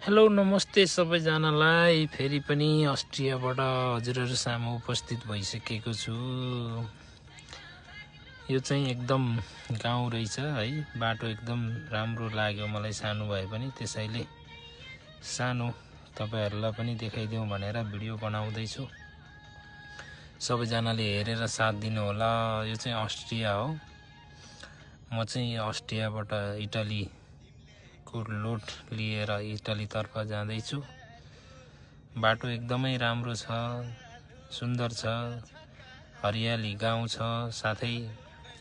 Hello नमस्ते सबैजनालाई। फेरि पनि अस्ट्रियाबाट हजुरहरू सामु उपस्थित भइसकेको छु। यो चाहिँ एकदम गाउँ रहेछ है। बाटो एकदम राम्रो लाग्यो मलाई, सानो भए पनि, त्यसैले सानो तपाईहरुलाई पनि देखाइदिउँ भनेर भिडियो बनाउँदैछु। सबैजनाले हेरेर साथ दिनु होला। यो चाहिँ अस्ट्रिया हो। म चाहिँ अस्ट्रियाबाट इटाली को लोड लिएर इटाली तर्फ जाँदैछु। बाटो एकदमै राम्रो छ, सुन्दर छ, हरियाली गाउँ छ, साथै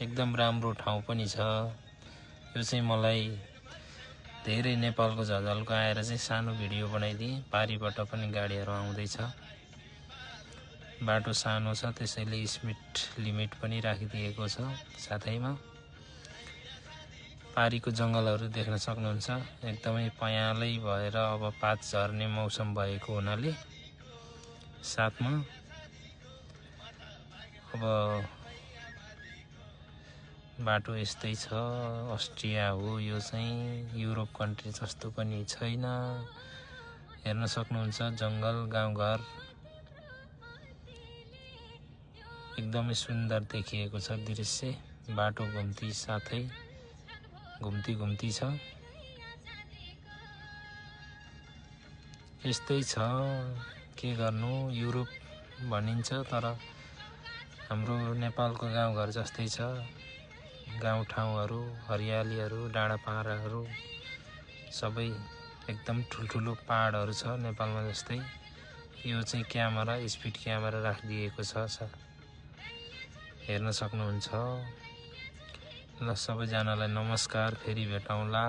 एकदम राम्रो ठाउँ पनि छ। यो चाहिँ मलाई धेरै नेपालको झझल्को आएर चाहिँ सानो भिडियो बनाइदिएँ। पारीबाट पनि गाडीहरू आउँदैछ। बाटो सानो छ, त्यसैले स्पिड लिमिट पनि राखिदिएको छ। साथैमा पारीको जंगलहरू देख्न सक्नुहुन्छ। एकदमै पयालै भएर अब पात झर्ने मौसम भएको हुनाले साथमा अब बाटो यस्तै छ। अस्ट्रिया हो यो चाहिँ, युरोप कन्ट्री जस्तो पनि छैन। हेर्न सक्नुहुन्छ जंगल, गाउँघर एकदमै सुन्दर देखिएको छ दृश्य। बाटो घुम्ती साथै घुम्ती छ। यस्तै छ, के गर्नु। युरोप भनिन्छ तर हाम्रो नेपालको गाउँघर जस्तै छ। गाउँठाउँहरू, हरियालीहरू, डाँडापाडाहरू सबै एकदम ठुल्ठुलो पहाडहरू छ नेपालमा जस्तै। यो चाहिँ क्यामेरा, स्पिड क्यामेरा राखिदिएको छ, हेर्न सक्नुहुन्छ। ल सबैजनालाई नमस्कार, फेरि भेटौँला।